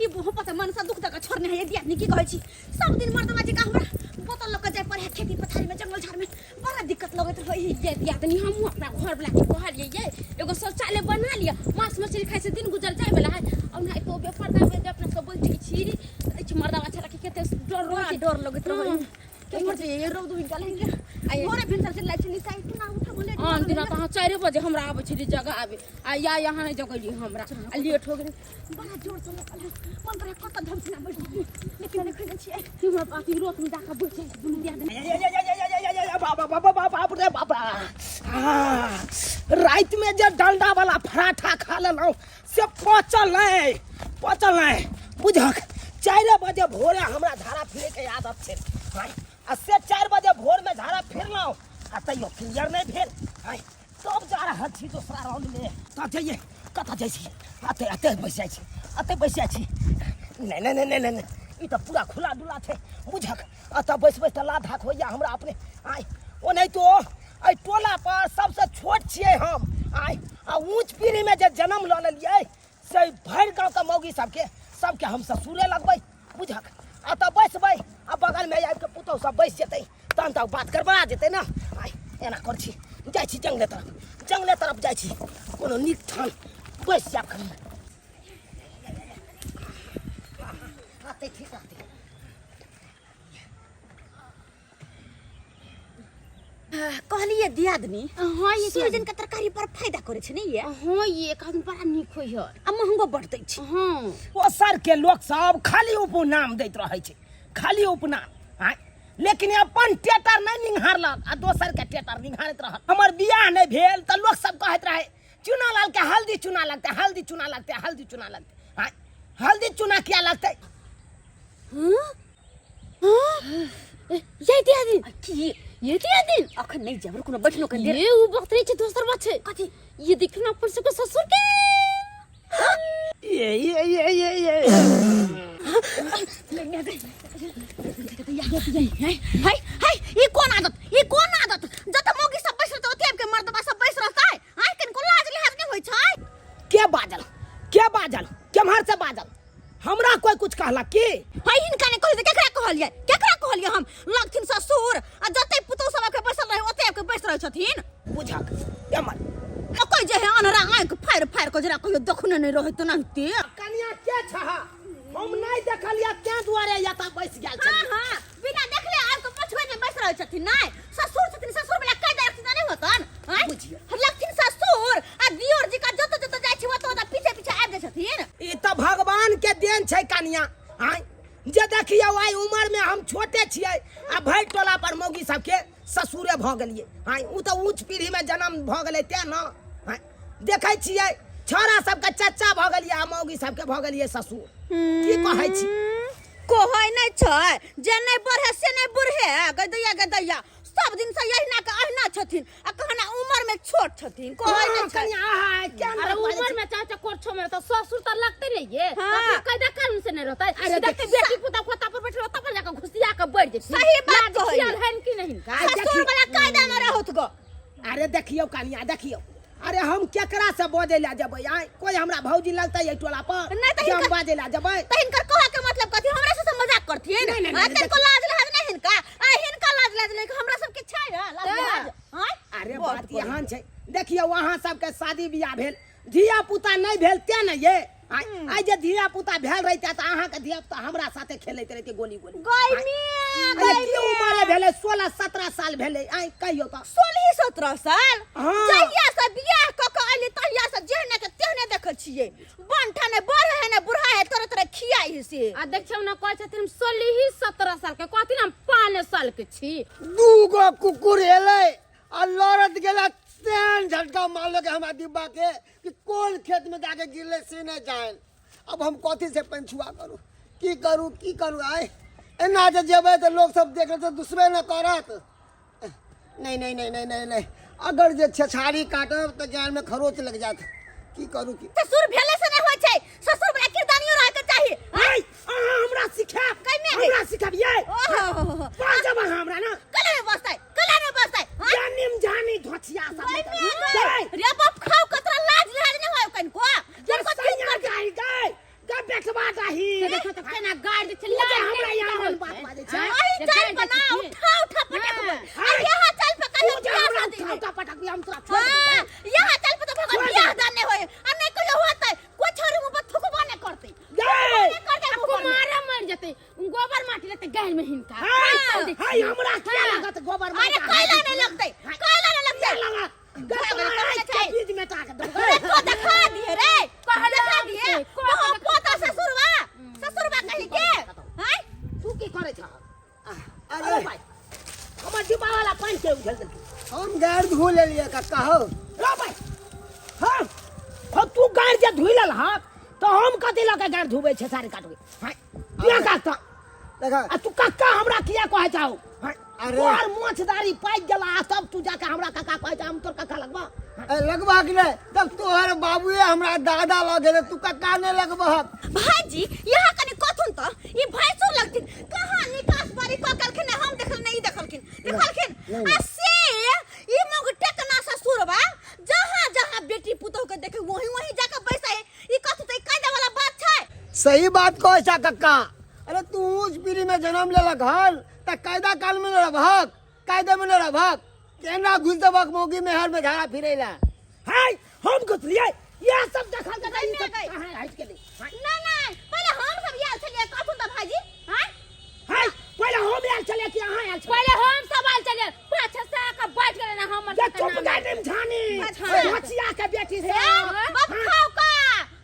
ई बहु पता मनसा दुख दक छोड़ने है दियादनी की कहै छी सब दिन मर्दवा जी का हमरा बोतल लऽ के जाय पड़े है खेती पथारी में जंगल झाड़ में बड़ा दिक्कत लगैत रहै है। ये दियादनी हमहूँ अपना घर वाला के कहलियै ये एगो शौचालय बना लिअ, मांस मछली खाइ से दिन गुजर जाय वाला है। और नहीं तो बेपर्दा में जे अपना सब बैठै छी देखै छी मर्दवा छला के कते डर रहै बड़ा छै। डर लगैत रहै। हँ। केम्हर जाइए रौद उगि गेल है। आइ भोरे भिनसर से लाइट निकाय केना उठब लेट। आन दिना तऽ अहाँ 4 बजे हमरा आबै छलियै जगह आबे आ या यहाँ नहि जगेलियै हमरा आ लेट हो गेलै। बड़ा जोर से लगल है, मन करे कत धमसना बैठ जाइए, लेकिन देखै नहि छियै। हमरा अथी रोत में जाके बैठ जाइ दुनू दियादनी। बाप बाप बाप बाप रे बाप। राति में जे डंडा वाला पराठा खा लेलहुँ से पचल नहीं, पचल नहीं बुझक। 4 बजे भोरे हमरा झाड़ा फिरे के आदत छै आ से 4 बजे भोर में झाड़ा फिरलहुँ आ तैयो क्लियर नहीं भेल। तब जा रहल छी दोसरा राउंड में। तऽ जइए कतऽ जाइ छी? अते अते बैस जाइ छी, अते बैस जाइ छी। नहीं नहीं नहीं नहीं नहीं, ई तऽ पूरा खुला डुला छै बुझक। एतऽ बैसबै तऽ लात धाक होइया हमरा अपने। आइ ओनाहितो एहि टोला पर सबसँ छोट छियै हम। आइ आ ऊँच पीढ़ीमे जे जन्म लऽ लेलियै से भरि गाँवके मौगी सबके सबके हम ससुरे लगबै बुझक। एतऽ बैसबै आ बगलमे आबिके पुतहु सब बैस जेतै तहन तऽ बात गड़बड़ा जेतै ने। आइ एना करै छी, जाइ छी जंगले तरफ, जंगले तरफ जाइ छी, कोनो नीक ठाम बैस जायब कनि। रहतै ठीक रहतै। कहलिए दियादनी। हाँ ये सोहजन के तरकारी पर फायदा करे छै ने ये। हाँ ये एक आदमी बड़ा नीक होय है आ महंगो बढ़ दै छै। हाँ। ओसर के लोक सब खाली उपनाम दैत रहै छै, खाली उपनाम। आँय लेकिन अपन टेटर नहि निंघारलक आ दोसर के टेटर निंघारैत रहल। हमर बियाह नहि भेल तऽ लोक सब कहैत रहै चुना लाल के हल्दी चुना लगतै, हल्दी चुना लगतै, हल्दी चुना लगतै। आँय हल्दी चुना किया लगतै? हाँ? हाँ? ये दियादनी। की? ये दियादनी। अखन नहि जाब, रुकू न, बैठलो कनि देर। ये उ वक्त नहीं छै, दोसर बात छै। कथी? ये देखियौ न अपन सबके ससुर के। ये ये ये ये ये। हाय हाय, ई कोन आदत, ई कोन आदत? जत मौगी सब बैस रहतै ओते आबि के मर्दबा सब बैस रहतै। आइ कनिको लाज लिहाज नहि होइ छै। के बाजल, के बाजल, केम्हर से बाजल? हमरा कोई कुछ कहलक की? हाय हिनका नहि कहलियै तऽ केकरा कहलियै, केकरा कहलियै हम? लगथिन ससुर आ जते पुतहु सब आबि के बैसल रहै ओते आबि के बैस रहै छथिन। बुझक एमर कहि जे हे अनहरा आँखि फाड़ि फाड़ि कऽ जरा कहियो देखने नहि रहै तेनाहिते। कनिया के छह? हम नहि देखलियै तें दुआरे एतऽ बैस गेल छलियै। हाँ हाँ, बिना देखले आबि कऽ पछुए मे बैस रहै छथिन। नहि ससुर छथिन, ससुर वला कहि देलखिन तऽ नहि होतन। आँय? बुझियौ। लगथिन ससुर आ दियोर जी का जतऽ जतऽ जाइ छी ओतऽ ओतऽ पीछे पीछे आबि जाइ छथिन। ई तऽ भगवान के देन छै कनिया। आँय जे देखियौ आइ उमर में हम छोटे छियै आ भरि टोला पर मौगी सबके ससुरे भऽ गेलियै। आँय ओ तऽ ऊँच पीढ़ी में जन्म भऽ गेलै तें न। आँय देखै छियै छौड़ा सबके चच्चा भऽ गेलियै आ मौगी सबके भऽ गेलियै ससुर। की कहै छी? कहै नहि छै जे नहि बढ़े से नहि बुढ़े। गदैया गदैया सब दिन से यहिना के अहिना छथिन आ कहना उमर में छोट छथिन। कहै नहि छै। कनिया, आहा, केहन अरे बात बाजै उमर छी? में चाचा कोर छो में तो ससुर तो लगते नहीं ये। हाँ। अपना कायदा कानून से नहीं रहता है। अरे सीधा देख, के बेटी पुता खोता पर बैठल होता पर जाके घुसिया के बैठ जेथिन। सही बात लाज कहै। खियाल है कि नहीं इनका? अरे ससुर देखियौ। वाला कायदा में रहत गो। अरे देखियौ कनिया, देखियौ। अरे हम केकरा से बजै लए जेबै? आँय कोई हमरा भौजी लगतै एहि टोला पर नहि तऽ जे हम हिनकर- बाजै लए जेबै? तऽ हिनकर कहऽ के मतलब कथी? हमरा सबसँ मजाक करथिन? नहि, नहि, नहि, हाँ, तनिको लाज लिहाज नहि हिनका? आ हिनका लाज लिहाज नहि, हमरा सबके छै ने लाज लिहाज। आँय? अरे बहुत बात बढ़िया। एहन छै, देखियौ अहाँ सबके शादी बियाह भेल, धिया पुता नहि भेल तें ने ये। आइ आइ जे धिया पुता भेल रहिते तऽ अहाँके धिया पुता हमरा साथे खेलैत रहिते गोली गोली। गै आइ- मियाँ, अरे गै की उमरे भेलै? 16-17 साल भेलै। आइ कहियौ तऽ। 16-17 साल? हाँ। जहिया से बियाह कऽ के अयली तहिया से जेहने के तेहने देखै छियै, बनठा ने बढ़े है ने बुढ़ा है, तोरे तोरे खियाइ है से। आ देखियौ ने कहै छथिन हम 16-17 साल के, कहथिन हम 5 साल के छी। दूगो कुकुर एलै आ लड़त गेला, तेहन झटका मारलक हमरा डिब्बा के कि कोन खेत में जाके गिरले से नहीं जान। अब हम कथी से पंछुआ करू, की करू, की करू? आय एना जे जेबै तऽ लोक सब देख लेतै, दुसबे न करत। नहीं नहीं नहीं नहीं नहीं नहीं, अगर जे छेछारी काटब तऽ ज्ञान में खरोच लग जात। की करू की? ससुर भेले से नहीं होइ छै, ससुर वाला किरदानियो रहे के चाही। आय अहाँ हमरा सिखायब? कैमे गई? हमरा सिखायब ये? ओहो। बाजब अहाँ हमरा ना? कला में बसतै, कला में बसतै। हाँ? जानिम जानी धोचिया सब गई लेकर। मियाँ, गई। गई। रे बाप खाओ, कतरा लाज लिहाज नहीं होय कनिको। ये कनिको चुप सैया कर। जाही गई, गई बेटवा जाही। देखो तो केना गाड़ दै छै तू जे लाल हमरा नहि यहाँ होइ बात छै। बाजै छै। आँय, अही जे चल गाड़ि दै बना छै। उठा उठा पटकबै। हाँ। आ यहाँ चल पे तू कहियो जे बियाह हमरा शादी उठा नहि। उठा पटकबी हम तोरा छोड़ हाँ, देबै। यहाँ चल पे तो भगवान छोड़ बियाह दे। दान नहि होय आ नहि कहियो होतै कोइ छोरी मुँह पर थुकबो नहि करतै। गै नहि करतै आ मुँह पर मे। कुमारा मरि जेतै गोबर माटी लेतै गाय में हिनका हाय चल दै हाय छियै। हमरा किया हाँ। लागत गोबर अरे माटी कैला नहि लगतै कैला नहि लगतै। किया लागत भऽ गेलै, कहने छै। बीज में ताक देबै। अरे तो देखा दिए रे कहला देखा दिए छै, तो पोता ससुरवा ससुरवा कही के हाय तू की करै छह अरे अरे भाई हमर डिब्बा वाला पानि के उझल देलकै हम गाड़ धो लेलियै कक्का हो रो भाई हाँ हाँ तू गाड़ जे धोइ लेलहक तऽ हम कथी लऽ के गाड़ धोबै छै सारे काटबै हाँ किया काटता देखा आ तू कक्का हमरा किया कहै छौ हाँ अरे। तोहर मोछ दाढ़ी पाकि गेला आ तब तू जाके हमरा कक्का कहै छौ हम तोर कक्का लगबा ए, लगबहक नहि तब तोहर बाबुए हमरा दादा लगे तऽ तू कक्का नहि लगबहक भाईजी यहाँ कनी कथुन त ई भैंसुर लगथिन कहाँ निकास बारी क कहलखिन हम देखल नहीं देखलखिन देखलखिन नहीं। आ से ई मग टेकना ससुरबा जहाँ जहाँ बेटी पुतोह के देखे वहीं वहीं जाके बैसा है ई कथु त ई कायदा वाला बात छै सही बात कहै छा कक्का अरे तू ऊँच पीढ़ी में जन्म लेलक हन तऽ कायदा काल में न रहबहक कायदे में न रहबहक केना घुस देबहक मौगी मेहर में झाड़ा फिरै ला हाय हम घुसलियै इएह सब देखल के ई सब गई। कहाँ हटि गेलै हाय ना ना पहिले हम सब आयल छलियै कथुन त भाईजी हां हाय पहिले हम आयल छलियै कि अहाँ आयल छलियै पहिले हम सब आयल छलियै पाछे से आके बैठ गेलै ना हमर जे सबके चुप नाम गए निमझानी अच्छा। बचिया के बेटी से हे बाप खाओ का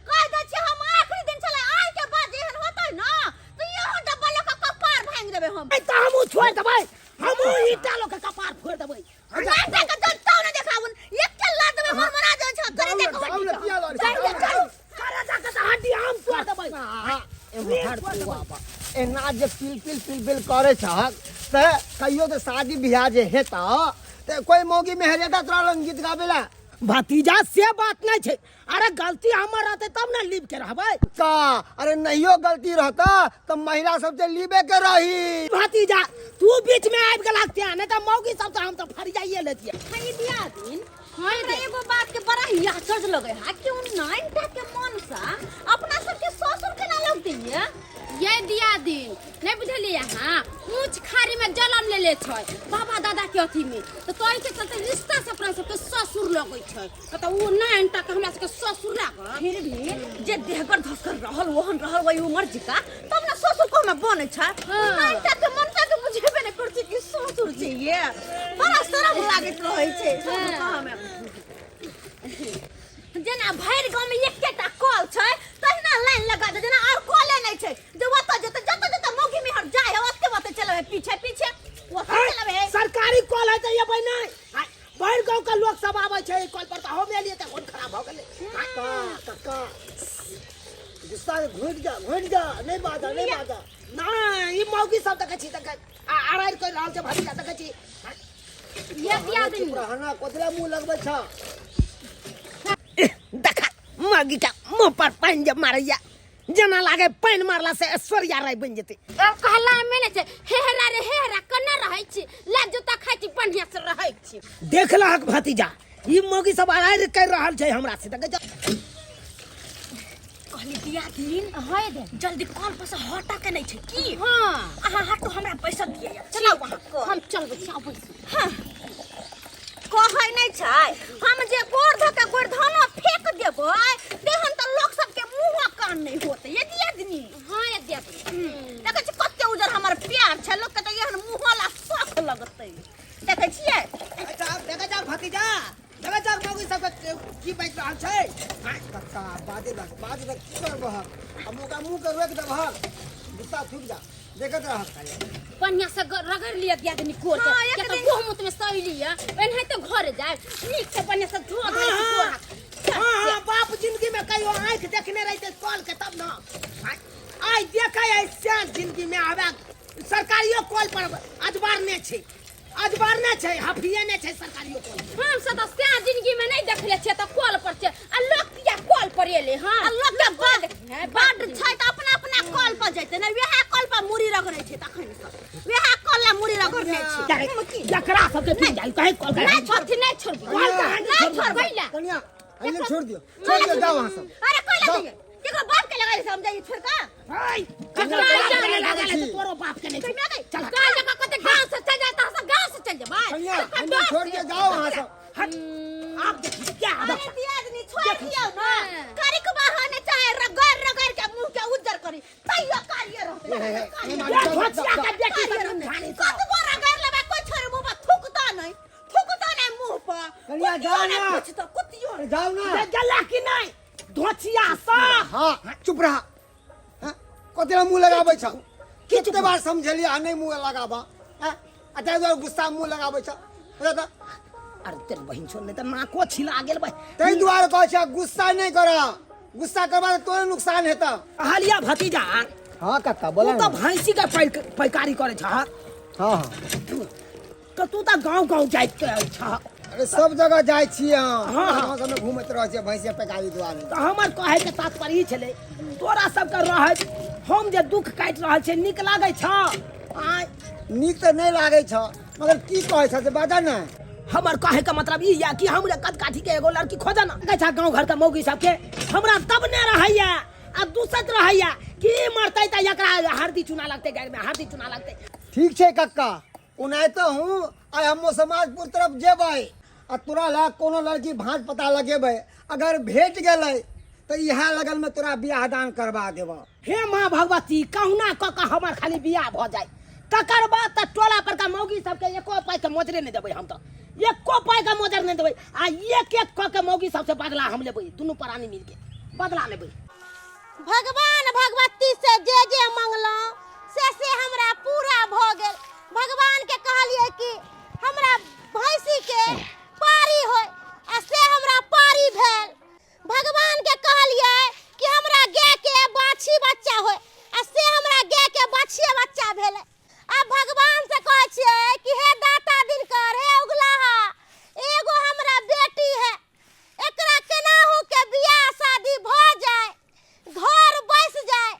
कह दै छी हम आखिरी दिन छलै आइ के बाद एहन होतै ना तऽ इहो डब्बा लऽ कऽ कपार भांगि देबै हम तऽ हमहूँ छोड़ि देबै हमहूँ ईटा लऽ के कपार फोड़ि देबै नाटा के जनता ने देखाबुन एक के लात देबै मरमरा जाइ छै करे जाउ ने, देखो जाउ ने, किया लड़ै छी? चल जाउ ने, चल करे जाके तऽ हड्डी हम तोड़ि देबै एम्हर तू बाबा एना जे पिल पिल पिल पिल करै छहक तऽ कहियो तऽ शादी बियाह जे हेतऽ तऽ कोइ मौगी मेहरेता तोरा लग गीत गाबै ला भतीजा से बात नहीं छै अरे गलती हमर रहते तब ने लीव के रहबै का अरे नहियो गलती रहता तऽ महिला सब से लीबे के रही भतीजा तू बीच में आबि गेलक तें नहीं तऽ मौगी सब तऽ हम तऽ फरियाइए लेतियै हई दिया दिन हमरा एगो बात के बड़ा ही आश्चर्य लगे है कि उन नाइन टा के मन सा अपना सबके ससुर के ना लगते ये ये दिया दिन नहीं बुझलियै अहाँ ऊँच खाड़ी में जलम लेले छै बाबा दादा के अथी में तऽ तोहि के चलते रिश्ता से अपना सबके ससुर लगै छै तऽ ओ नाइन तक हमरा सबके ससुर लागल फिर भी जे देहगर धसकर रहल ओहन रहल वही उमर जिका तब ना ससुर को हमें बने छै हाँ। नाइन टा के मन सा के बुझेबे नहीं करछे कि ससुर छै ये बड़ा शरम लागैत रहै छै ससुर कहऽ में जेना भरि गाँव में एकेटा कल छै तहिना लाइन लगा दे जेना और कले नहीं छै जे ओतऽ जेतै जतऽ जतऽ मौगी मेहर जाय है ओते ओते चलबै पीछे पीछे ओते चलबै है, सरकारी कल है तऽ एबै नहि आय, भरि गाँव के लोक सब आबै छै एहि कल पर तऽ हम एलियै तऽ कोन खराब भऽ गेलै कक्का कक्का गुस्सा के घुटि जा घुटि जा नहि बाजा नहि बाजा नहि ई मौगी सब देखै छी देखै आ अरारि करि रहल छै भतीजा देखै छी ये दिया दिन चुप रहना कथी मुँह लगबै छह देखा मौगी के मुँह पर पानि जे मारैया जेना लागे पानि मारला से ऐश्वर्या राय बनि जेतै अब कहला में ने छै हेहरा रे हेहरा कना रहै छी ला जूता खाइ छी बढ़िया से रहै छी देख लहक भतीजा ई मौगी सब अरारि करि रहल छै हमरा से देखै छौ कहली दिया दिन है दे जल्दी कल पर से हटा के नहीं छै की हां अहाँ हटो हमरा पैसा दिए चलाउ अहाँ कल। हम चलबै छी आबै छी हाँ। कहै नहि छै हम जे गोर धऽ के गोरधनो फेंक देबै तेहन तऽ लोक सबके मुँहो कान नहि होतै ये दियादनी हां ये दियादनी देखै छी कते उजर हमर प्यार छै लोकके तऽ एहन मुँहो ला शौख लगतै देखै छियै अच्छा देखै जाउ भतीजा देखै जाउ मौगी सबके की बाजि रहल छै कक्का बाजे दक बाजे दक की करबहक हम ओकरा मुँह के रोकि देबहक गुस्सा थुकि जा देखत रहक खाली बढ़िया से रगड़ लिअ दियादनी गोर के हाँ, एक किया तऽ दिन- गहुम में सही लिअ एनाहिते घर जाय नीक से बढ़िया से धो धाय के गोर हाथ हाँ हाँ बाप जिंदगी में कहियो आँखि देखने रहते कल के तब ना आइ देखे है से जिंदगी में आवे सरकारियो कल पर अजबार ने छै अजबार ने छै हफिए ने छै सरकारियो कल हम सब तऽ सएह जिंदगी में नहीं देखले छियै तऽ कल पर छियै आ लोक किया कल पर एलै हँ आ लोक के बड बड छै तऽ अपना अपना कल पर जैते ने वएह कल पर मुड़ी रगड़ै छै तखन सब वएह कल ला मुड़ी रगड़ने छै हम की जकरा सबके पी जाइ कहे कल नहीं छोड़थि नहीं छोड़बै कल कहाँ नहीं छोड़बै कैला कनिया अइले छोड़ दियो छोड़ दियो जाओ वहाँ सब अरे कोई जाओ। लगे केकरो बाप के लगाई से हम जाइए छोड़ का हाँ, गई जकर बाप के नहीं लागल है, तो तोरो बाप के नहीं छौ। चल हट। गाय जकाँ कते गाँव से चल जाता है, गाँव से चल जेबै। कनिया कनिया छोड़ के जाओ वहां से। हट, आब देखी क्या आदत। अरे दियादनी छोड़ दियौ ना, करिक बहाने चाहे रगड़ रगड़ के मुंह के उज्जर करी तैयो कारिये रहतै। हे, हे, हे, ये घोचिया के बेटी सब घानी सब। कतबो रगड़ लेबै कोइ छोड़े मुंह पर थूकता नहीं, थूकता नहीं मुंह पर। कनिया, कुत्तियो जाओ नहीं ना। पूछतो, कुत्तियो नहीं। जाओ ना। ये गेला कि नहीं धोचिया सब? हाँ, चुप रहा। हाँ, कते मुंह लगाबै छ? कते बार समझलियै आ नहि मुंह लगाबा। हाँ, आ ताहि दुआरे गुस्सा मुंह लगाबै छ। बुझल तऽ? अरे तेरे बहिन छोड़, नहीं तऽ नाको छिला गेल भाई। ताहि दुआरे कहै छै गुस्सा नहि कर, गुस्सा करबा तऽ तोरे नुकसान हेतऽ। कहलिया भतीजा। हाँ काका, तू बोला। तऽ भैंसी के पैकारी करै छह। हाँ हाँ। तऽ तू तऽ गाँव गाँव जाइत छह। अरे सब जगह जाइ छियै हम। हाँ, हाँ। गाँव सबमे घूमैत रहै छियै भैंसिया पैकारी दुआरे। तऽ हमर कहैके तात्पर्य ई छलै, तोरा सबके रहैत हम जे दुख काटि रहल छियै, नीक लागै छह? आँय? नीक तऽ नहि लागै छ, मगर की कहै छ से बाजऽ ने। हमर कहैके मतलब ई यऽ कि हमरे कद काठी के एगो लड़की खोजऽ ने। कहै छह गाँव घरके मौगी सबके हमरा दबने रहैया आ दूसैत रहैया कि ई मरतै तऽ एकरा हरदी चूना लगतै, गाड़िमे हरदी चूना लगतै। ठीक छै कक्का, ओनाहिते हूँ आइ हम समाजपुर तरफ जेबै आ तोरा लए कोनो लड़की भाँज पता लगेबै, अगर भेट गेलै तऽ इएह लगनमे तोरा बियाह दान करबा देबऽ। हे माँ भगवती, कहुना कऽ कऽ हमर खाली बियाह भऽ जाय, तकर बाद तऽ टोला परका मौगी सबके एको पाइके मोजरे नहि देबै। हम तऽ एको पाइके मोजर नहि देबै आ एक एक कऽ के मौगी सबसे बदला हम लेबै, दुनू प्राणी मिलके बदला लेबै। भगवान भगवती से जे जे मंगलहुँ से से हमरा पूरा भऽ गेल। भगवान के कहलियै कि हमरा भैंसी के पारी होय आ से हमरा पारी भेल। भगवान के कहलियै कि हमरा गाय के बाछी बच्चा होय आ से हमरा गाय के बाछिए बच्चा भेलै। आब भगवान से कहै छियै कि हे दाता दिनकर, हे उगलाहा, एगो हमरा बेटी है, एकरा केनाहु के बियाह शादी भऽ जाय, घर बसि जाय,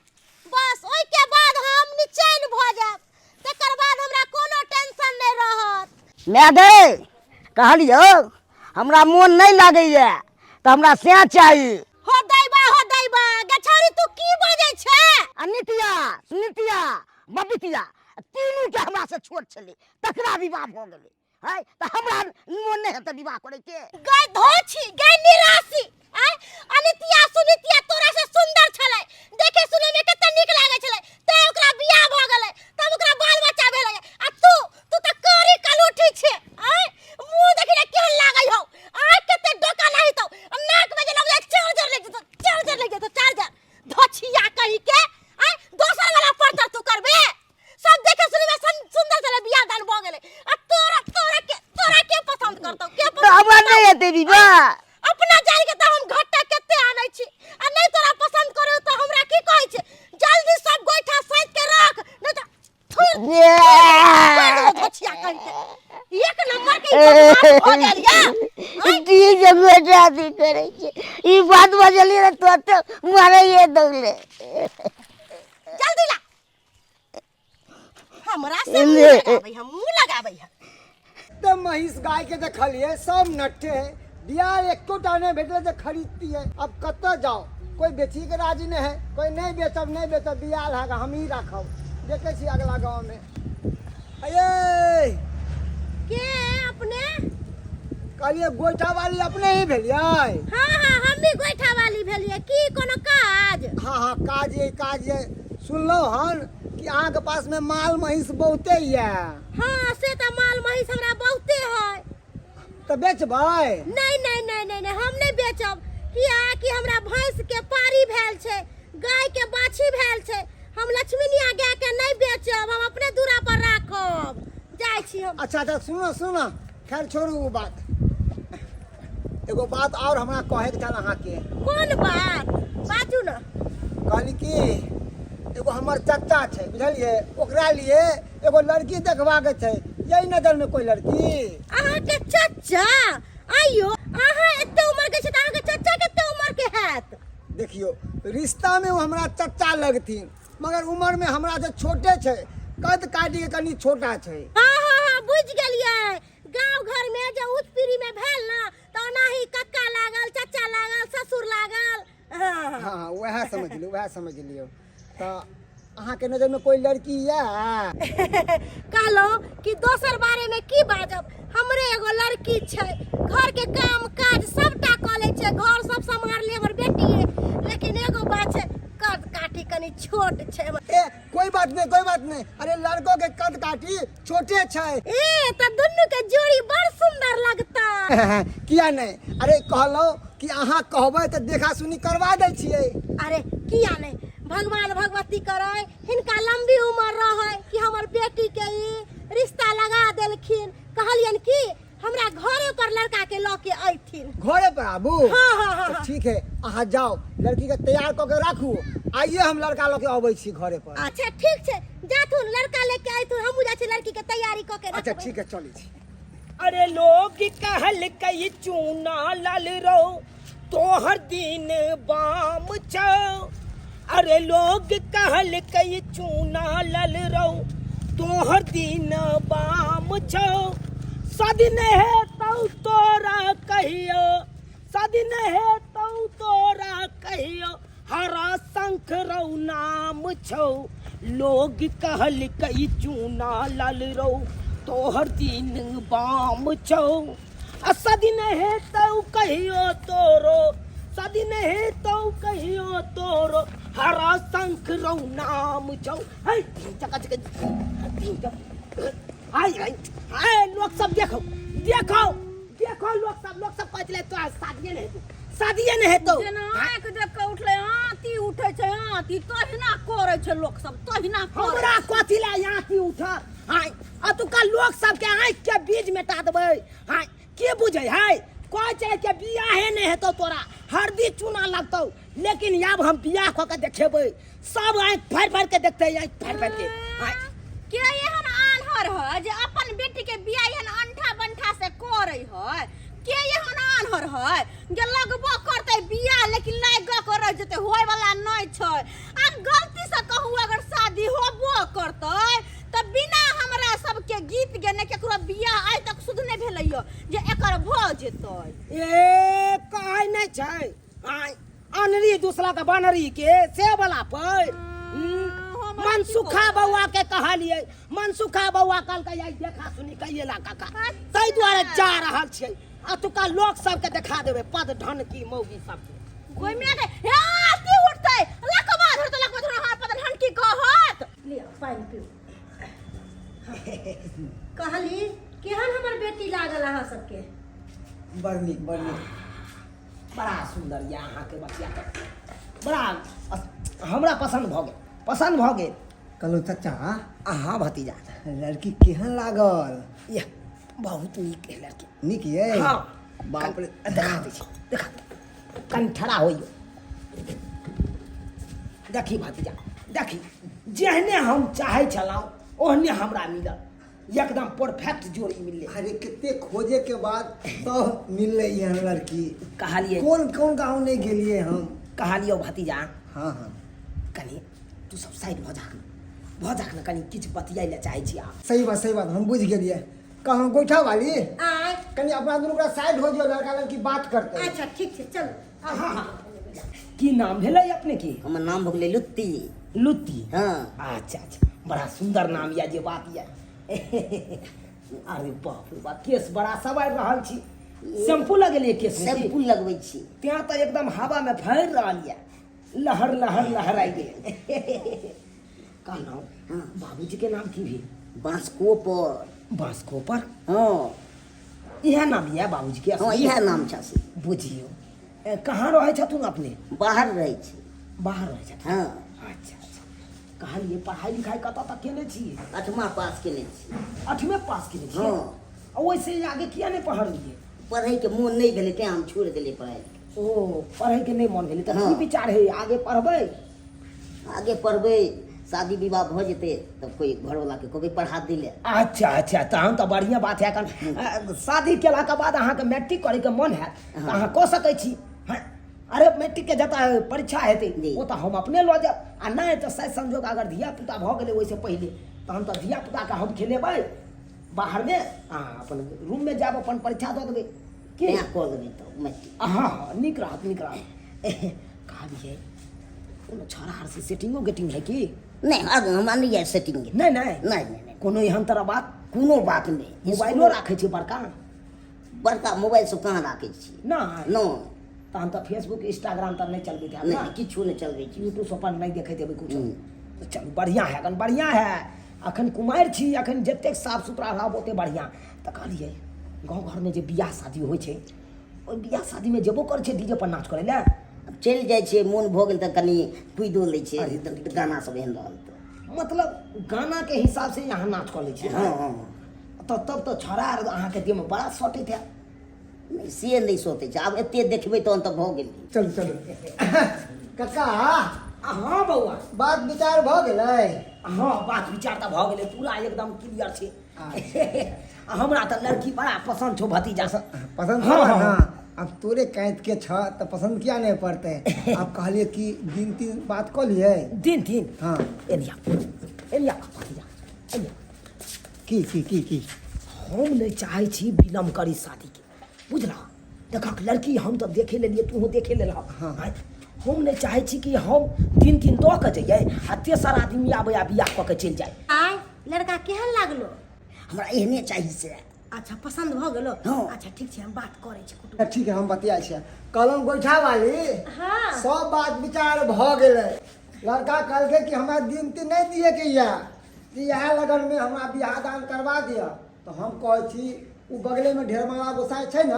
बस ओहिके बाद हम निचैन भऽ जायब, तकर बाद हमरा कोनो टेंशन नहि रहत। माय गै, कहलियौ हमरा मोन नहि लागैए तऽ हमरा सएह चाही। हो दैबा, हो दैबा, गे छौरी तू की बजै छे? आ नितिया, सुनितिया, बबितिया तीनू के हमरा से छोट छलै, तकरा विवाह भऽ गेलै है, तऽ हमरा मोन नहि हेतै विवाह करैके? गै धोछी, गै निराशी, आय अनितिया सुनितिया तोरा से सुंदर छलै, देखे सुने में कते नीक लागै छलै, तैं ओकरा बियाह भऽ गेलै, तब ओकरा बाल बच्चा भेलै आ तू तू तऽ कारी कलूठी छे। आय मुंह देखी ने केहन लागै हौ, आँख कते डोका नाही तो, नाक में जेना बुझाइ चार्जर लागि जेतौ, चार्जर लागि जेतौ, चार्जर धोछिया कही के। आय दोसर वाला परतर तू करबे? सब देखे सुने में सुंदर छलै, बियाह दान भऽ गेलै आ तोरा तोरा के पसंद करतौ? के तऽ हमरा नहि हेतै विवाह? अपना जान के तऽ हम घट्टा कते आनै छी आ नहि तोरा पसंद करू तऽ हमरा की कहै छै? जल्दी सब गोइठा सैत के रख, नहि तऽ थुर थुर धोछिया कहि के। एक नंबर के ई बदमाश भऽ गेल या। जी जे गोटा अथी करै छै, ई बात बजलियै ने तो तऽ मारैए दौड़ले। जल्दी ला, हमरा से मुंह लगाबै है, मुंह लगाबै है। तऽ महींस गाय के देखलियै सब नट्ठे है, बियाह एकोटा नहि भेटलै जे खरीदतियै। अब कतऽ जाओ? कोई बेची के राजी नहीं है, कोई नहीं बेचब, नहीं बेचब, बियाह है हम ही राखब। देखे छी अगला गाँव में। अये के अपने? कहलिए गोइठा वाली अपने ही भेलियै? हाँ हाँ, हम भी गोइठा वाली भेलियै। की कोनो काज? हाँ हाँ, काज ये, काज ये। सुनलहुँ हन कि अहाँके पास में माल महींस बहुते यऽ। हाँ, से तऽ माल महींस हमरा बहुते है। तऽ बेचबै? नहीं नहीं नहीं नहीं नहीं, हम नहीं बेचब। किया कि हमरा भैंस के पारी भेल छै, गाय के बाछी भेल छै, हम लक्ष्मीनिया गाय के नहीं बेचब, हम अपने दूरा पर राखब। जाइ छी हम। अच्छा अच्छा, सुनो सुनो, खैर छोड़ू ओ बात। एगो बात और हमरा कहे के छल अहाँके। कोन बात? बाजू ने। कहली कि एगो हमर चचा छै, बुझलियै, ओकरा लिए एगो लड़की देखबाके छै, यही नजर में कोई लड़की? अहाँके चचा? आइयो अहाँ एते उम्र के छै तऽ अहाँके चचा कते उम्र के हैत? देखियौ, रिश्ता में ओ हमरा चचा लगथिन, मगर उम्र में हमरा से छोटे छै, कद काटी के कनी छोटा छै। हाँ हाँ हाँ, बुझि गेलियै। गाँव घर में जे उच्च पीढ़ी में भेल ना तऽ ओनाही कक्का लागल, चचा लागल, ससुर लागल। हाँ हाँ, वएह समझ लियौ, वएह समझ लियौ। तऽ अहाँके नजरमे कोइ लड़की यऽ? कहलहुँ कि दोसर बारेमे की बाजब, हमरे एगो लड़की छै, घर के काम काज सबटा कऽ लै छै, घर सब सम्हार ले हमर बेटिए, लेकिन एगो बात छै, कद काठी कनि छोट छै हमर। ए कोई बात नहीं, कोई बात नहीं, अरे लड़को के कद काठी छोटे छै। ए तऽ दुनू के जोड़ी बड़ सुंदर लगता। किया नहीं, अरे कहलहुँ कि अहाँ कहबै तऽ देखा सुनी करवा दै छियै। अरे किया नहीं, भगवान भगवती करै हिनका लंबी उम्र रहै कि हमर बेटी के ई रिश्ता लगा देलखिन। कहलियन कि हमरा घरे पर लड़का के लऽ के अयथिन। घरे पर आबू? हाँ, हाँ, हाँ, तऽ हाँ। ठीक है, अहाँ जाओ लड़की के तैयार कऽ के राखू, आइए हम लड़का लऽ के अबै छी घरे पर। अच्छा ठीक छै, जाथुन लड़का लेके अयथुन, हमहूँ जाइ छी लड़की के तैयारी कऽ के अच्छा रखबै। ठीक है, चलै छी। अरे लोग कहल कई चूना लाल रो तोहर दिन बाम छौ, अरे लोग कहल कई चूना लाल रो तोहर दिन बाम छौ, शादी नहीं है तो तोरा कहियो, शादी नहीं है तो तोरा कहियो, हरा शंख रौ नाम छौ, लोग कहल कई चूना लाल रौ तोहर दिन बाम छौ, आ शादी नहीं है तो कहियो तोरो, शादी नहीं है तो कहियो तोरो, हरा शंख रौ नाम छौ। है चका चका हाय हाय हाय, लोग सब देखो देखो देखो, लोग सब, लोग सब कहै छलै तोरा शादिये नहीं हेतौ, शादिये नहीं हेतौ। जेना आँखि देख कऽ उठलै आँती उठै छै, आँती तहिना करै छै लोक सब, तहिना करै हमरा कथी लए आँखि उठत? हाय अतुका लोक सबके आँखि के बीज मेटा देबै। हाय के बुझै है, कहै छै के बियाहे नहीं हेतौ तोरा, हरदी चूना लगतौ, लेकिन आब हम बियाह कऽ के देखेबै, सब आँखि फाड़ि फाड़ि के देखतै, आँखि फाड़ि फाड़ि के। हाय के एहन आन्हर है जे अपन बेटी के बियाह एहन अंठा बंठा से करै है? के एहन आन्हर है जे लगबो करतै बियाह लेकिन लागि कऽ रहि जेतै, होय वाला नहि छै। आ गलती से कहू अगर शादी होबो करतै तऽ बिना हमरा सबके गीत गेने केकरो बियाह आइ तक शुद्ध नहि भेलै जे एकर भऽ जेतै। ए कहै नहि छै आय अनरी दूसरा के बनरी के से वाला पर मनसुखा बौआ के कहलियै, मनसुखा बौआ कहलकै आइ देखा सुनी कहिए ला काका, ताहि दुआरे जा रहल छियै, अतुका लोक सबके देखा देबै पद ढन की मौगी सबके। गोइमे के हे आरती उठतै, लकवा धरतै, लकवा धरतै, हाथ पद ढन की कहत। लिअ पानि पीउ। कहली केहन हमर बेटी लागल अहाँ सबके? बड़ नीक, बड़ नीक, बड़ा सुंदर यऽ अहाँके बचिया के, बड़ा हमरा पसंद भऽ गेल, पसंद भऽ गेल। कहलहुँ चचा। अहाँ भतीजा। लड़की केहन लागल? यह बहुत नीक है लड़की। नीक ये? हाँ। बाप रे। देखा दै छी, देखा, कनि ठड़ा होइयो। देखी भतीजा देखी, जेहने हम चाहै छलहुँ ओहने हमरा मिलल, एकदम परफेक्ट जोड़ी मिलले। अरे कितने खोजे के बाद तो मिलले यहाँ लड़की। कहलिए कौन कौन गांव नहीं गेलिए हम। कहलियो भतीजा। हाँ हाँ। कनि तू सब साइड भऽ जाक, भऽ जाक ने, कनि किछु बतियाइ लए चाहै छी अहाँ। सही बात, सही बात, हम बुझि गेलिए। कहलहुँ गोइठा वाली, आय कनि अपना दुनू ओकरा साइड हो जाओ, लड़का लड़की बात करते। अच्छा ठीक छै, चलू। हाँ हाँ। की नाम भेलै अपने की? हमर नाम भऽ गेलै लुत्ती। लुत्ती? हाँ। अच्छा अच्छा, बड़ा सुंदर नाम यऽ जे बात यऽ। अरे बाप रे बाप, केस बड़ा सवार रहल छी, शैम्पू लगेलियै केस में? शैम्पू लगबै छी। तें तऽ एकदम हवा में फैल रहल यऽ, लहर लहर लहराइ गेल। कहलहुँ हाँ। बाबूजी के नाम की भेल? बाँसकोपर। बाँसकोपर? हाँ। इएह नाम यऽ बाबूजी के? हाँ इएह नाम छै। बुझियौ। ए, कहाँ रहै छथुन अपने? बाहर रहै छी। बाहर रहै छथुन? हाँ। अच्छा अच्छा, कहलियै पढ़ाइ लिखाइ कतऽ तक केने छियै? अठमा पास केने छी। अठमे पास केने छियै? हाँ। आ ओहिसँ आगे किया नहि पढ़लियै? पढ़ैके मोन नहि भेलै तेँ हम छोड़ि देलियै पढ़ाइ। ओ पढ़ैके नहि मोन भेलै तऽ की हाँ। विचार है, आगे पढ़बै? आगे पढ़बै, शादी विवाह भऽ जेतै तब कोइ घरवलाके कहबै पढ़ा दै लए। अच्छा अच्छा, तहन तऽ बढ़िआँ बात है। एखन शादी केलाके बाद अहाँके मैट्रिक करैके मन हैत तऽ अहाँ कऽ सकै छी। हँ, अरे मैट्रिकके जतऽ परीक्षा हेतै जी। ओ तऽ हम अपने लऽ जायब, आ नहि तऽ शायद संजोग अगर धियापुता भऽ गेलै ओहिसँ पहिले तहन तऽ धियापुताके हम खेलेबै बाहरमे, अहाँ अपन रूममे जायब, अपन परीक्षा दऽ देबै की? तेँ कऽ लेबै तऽ मैट्रिक। हँ हँ, नीक रहत, नीक रहत। कहलियै कोनो छौड़ा आर से सेटिंगो गेटिंग है की? नहि, हमरा नहि यऽ सेटिंग। नहि नहि? नहि नहि। कोनो एहन तरह बात? कोनो बात नहि। मोबाइलो राखै छी बड़का? बड़का मोबाइल सब कहाँ राखै छी। नहि? नहि। तहन तऽ फेसबुक इंस्टाग्राम तऽ नहि चलबैत हैब? नहि, किछो नहि चलबै छी। यूट्यूब सब पर नहि देखैत हेबै कुछो? तऽ चलू, बढ़िआँ है अखन, बढ़िआँ है। अखन कुमारि छी, अखन जतेक साफ सुथरा रहब ओते बढ़िआँ। तऽ कहलियै, गाँव घरमे जे बियाह शादी होइ छै, ओहि बियाह शादीमे जेबो करै छै डीजे पर नाच करै लए? आब चलि जाइ छियै, मोन भऽ गेल तऽ कनि कुदिओ लै छियै, गाना सब एहन रहल तऽ। मतलब गानाके हिसाबसँ अहाँ नाच कऽ लै छियै? हँ हँ। तऽ तब तऽ छौड़ा आर अहाँके देहमे बड़ा सटैत हैत। नहि, से नहि सोचै छै। आब एते देखबै तहन तऽ भऽ गेल। चलू चलू कक्का। हँ बौआ। बात विचार भऽ गेलै? हँ, बात विचार तऽ भऽ गेलै, पूरा एकदम क्लियर छै। आ हमरा तऽ लड़की बड़ा पसन्द छौ भतीजा। पसन्द? हँ, हँ हँ। हँ। आब तोरे काँति के छ तऽ पसन्द किया नहि पड़तै? आब कहलियै कि दिन तीन बात कऽ लियै। दिन तीन? हँ। एनिया एनिया भतीजा, एनिया। की की की की? हम नहि चाहै छी विलम्ब करी शादीके, बुझलह? देखक, लड़की हम तऽ देखे लेलियै, तूहो देखे लेलह। हँ। आँय, हम नहि चाहै छी कि हम दिन तीन दऽ कऽ जइयै आ तेसर आदमी आबै आ बियाह कऽ के चलि जाय। आय, लड़का केहन लागलो? हमरा एहने चाही से। अच्छा, पसन्द भऽ गेलो? हँ। अच्छा ठीक छै, हम बात करै छी कुटुम्ब। ठीक है, हम बतियाइ छियै। कहलहुँ गोइठा वाली। हँ। सब बात विचार भऽ गेलै। लड़का कहलकै कि हमरा दिन तीन नहि दिए के यऽ, कि इएह लगनमे हमरा बियाह दान करवा दिअ। तऽ हम कहै छी, ओ बगलेमे ढेरमाला गोसाइ छै ने,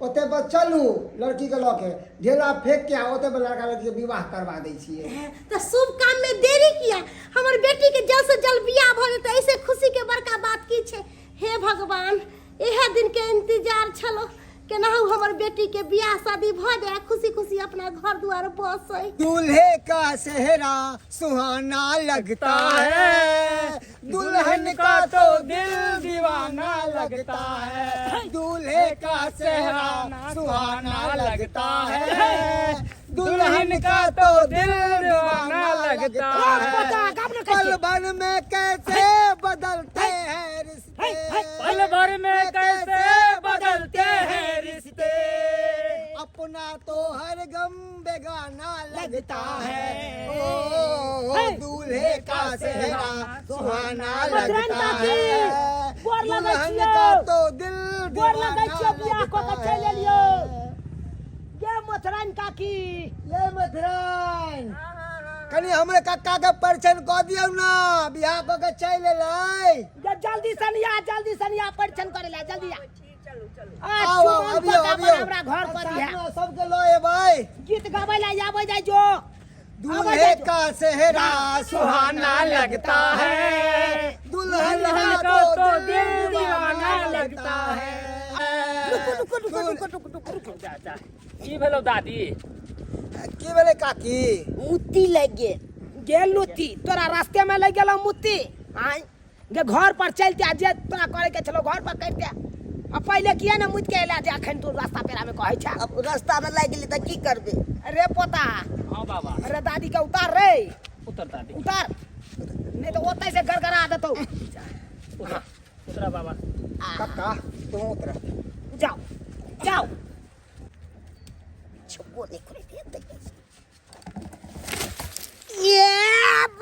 ओतऽ बस चलू लड़कीके लऽ के, ढेला फेंक के आ ओतऽ पर लड़का लड़कीके विवाह करवा दै छियै। तऽ शुभ काम में देरी किया? हमर बेटी के जल्द से जल्द बियाह भऽ जेतै, ऐसे खुशी के बड़का बात की छै? हे भगवान, इएह दिन के इंतजार छलो। केनाहु हमर बेटी के बियाह शादी भऽ जाय, खुशी खुशी अपना घर दुआर बसै। दूल्हे का सेहरा सुहाना लगता है, दुल्हन का तो दिल दीवाना लगता है। दूल्हे का सेहरा सुहाना लगता है, दुल्हन का तो दिल दीवाना लगता है। पल भर में कैसे बदलते हैं रिश्ते, पल भर में कैसे बदलते हैं रिश्ते, अपना तो हर गम बेगाना लगता है। ओ दूल्हे का सेहरा सुहाना लगता है, गोर लगै दुल्हन छियौ। का तो दिल गोर लगै दीवाना छियौ, बियाह कऽ लगता के चलि है। एलियौ गे मथुराइन काकी। ये मथुराइन, कनि हमरे कक्का के परिछन कऽ दियौ ने, बियाह कऽ के चलि एलै। गे जल्दी सनिया, जल्दी सनिया, परिछन करे ला जल्दी आ। आ आउ आउ। चुमन अबियौ कऽ के अबियौ। अपन हमरा घर पर दिहे। साथमे सबके लऽ एबै। गीत गाबै ला आबै जाइ जो, आबै दूल्हे जाइ जो। का सेहरा सुहाना लगता है, दुल्हन का तो दिल दीवाना लगता है। रुकू रुकू रुकू रुकू रुकू रुकू रुकू। की भेलौ दादी? की भेलै काकी? मुत्ती लागि गेल। गेल लुत्ती, तोरा रास्ते में लागि गेलौ मुत्ती। आँय गे, घर पर चलते आ जे तोरा करे के छलौ घर पर करिते आ पहिले किया ने मुति के एला जे अखन तू रास्ता पेरा में कहै छ? आब रास्ता में लागि गेलै तऽ की करबै? अरे पोता। हाँ बाबा। अरे दादी के उतार रे। उतर दादी। उतार, नहीं तो ओतै से गड़गड़ा देतौ। उतरा उतरा बाबा। कक्का, तू उतर। जाओ जाओ। छुपो नहि करैत हेतै। ये